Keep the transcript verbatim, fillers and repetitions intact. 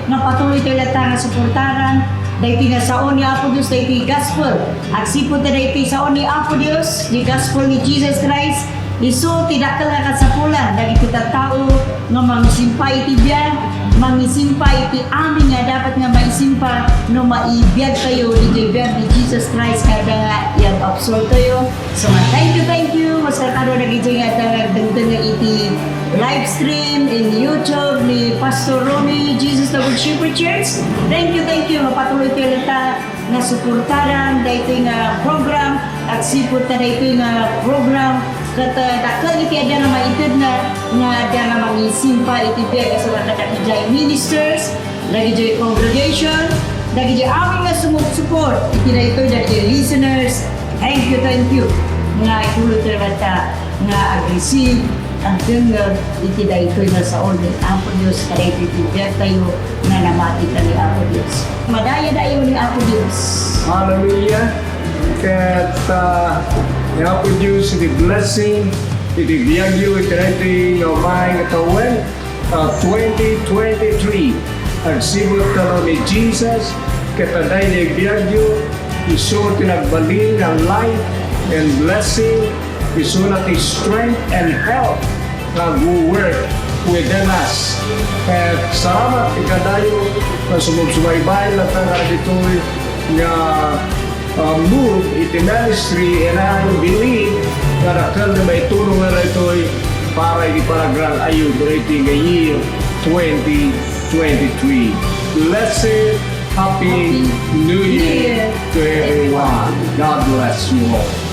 nga patuloytayo latta nga suportaran daytoy nga sao ni Apo Dios, daytoy gospel. Agsipud ta daytoy sao ni Apo Dios, ti gospel ni Jesus Christ, isu ti dakkel nga kasapulan dagiti tattao nga mangisimpa iti biag, mangisimpa iti amin nga dapat nga maisimpa no maibiagtayo iti biag ni Jesus Christ nga adda nga iag-absoltayo. So, thank you, thank you. Masakaro dagiti nga adda nga agdengdengngeg iti live stream in YouTube ni Pastor Romy, Jesus the Good Shepherd Church. Thank you, thank you. Mapatuloytayo latta nga suportaran daytoy nga program. Agsipud ta daytoy nga program ket, uh, dakkel iti adda nga maitedna nga adda nga mangisimpa iti biag a sumakadak idiay ministers, dagiti congregation, dagiti amin nga sumupsupot iti daytoy, dagiti listeners. Thank you, thank you nga ituloytayo latta nga ag-receive, agdengngeg iti daytoy nga sao ni Apo Dios kadaytoy ti biagtayo nga namati ken ni Apo Dios. Madayadayo ni Apo Dios. Hallelujah. Ket, ah, ni Apo Dios iti blessing iti biagyo iti daytoy nga umay nga tawen, ah, twenty twenty-three. Agsipud ta ni Jesus, ket adda iti biagyo, isu ti nagbalin nga life and blessing, isuna ti strength and health nga ag-work within us. Ket salamat ti kadayo nga sumubsubaybay latta nga ditoy nga, uh, move iti ministry, and I believe nga dakkel nga maitulong nga daytoy para iti panagrang-ayo daytoy nga year twenty twenty-three. Blessed Happy New Year to everyone. God bless you all.